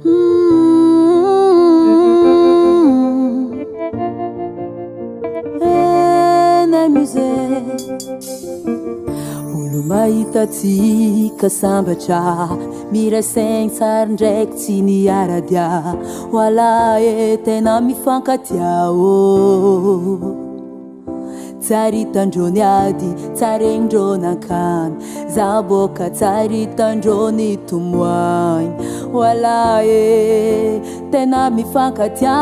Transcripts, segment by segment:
Olo mahita antsika sambatra, miray saigny tsara ndraiky tsy niara-dia, Wala e tena mifankatia ô. Tsary hitandreo ny ady, tsary regnindreo nankany, Za bôka tsary hitandreo ny tomoagny, Wala e tena mifankatia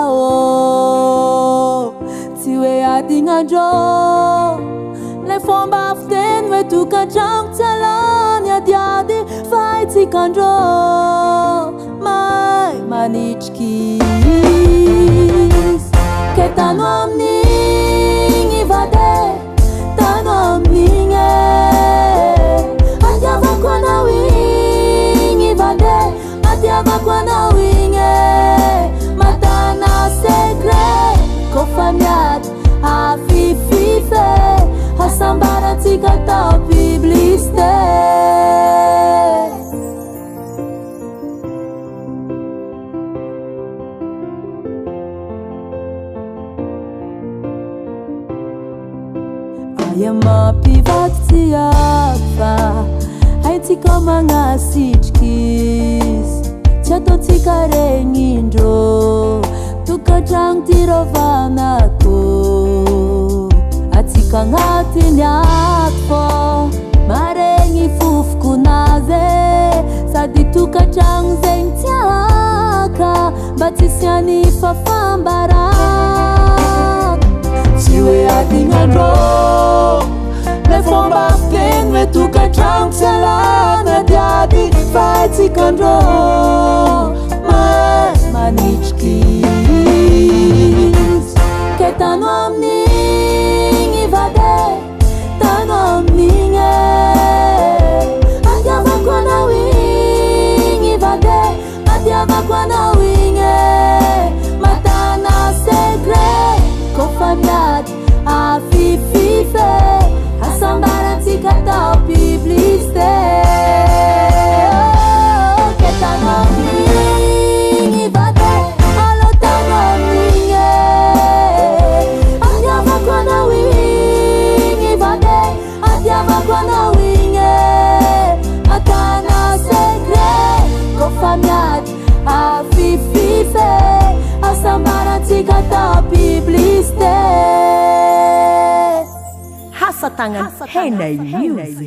ô. Tsy hoe adignandreo le fomba fiteny hoe tokantragno tsy alany adiady fa haintsika andreo mahay manitriky izy. Ke tano amin'igny vady e, tano amin'igny e, Atiavako anao igny vady e, Atiavako anao igny e, Matana secret kôfa miady afifify e, Hasambarantsika atao publicité. Aia mampivady tsy hafa, haintsika magnasitrika izy, tsy ataontsika regnindrô, tokantragno ty rovanako, atsika agnatiny ato fô maregny fofokonazy e, sady tokantragno zegny tiaka mba tsisy any fafambaraka. Tsy hoe adignandrô le fomba fiteny hoe tokantragno tsy alana adiady fa haintsika andrô mahay manitriky izy. Ke tano amin'igny vady e, tano amin'igny e, Atiavako anao igny vady e, Atiavako anao igny e, Matana secret kôfa miady afifify e, Hasambarantsika atao publicité. Oh, ke tano amin'igny vady e, alô tano amin'igny e, Atiavako anao igny vady e, Atiavako anao igny e, Matana secret kôfa miady afifify e, Hasambarantsika atao publicité. Asa tagnana Hena News.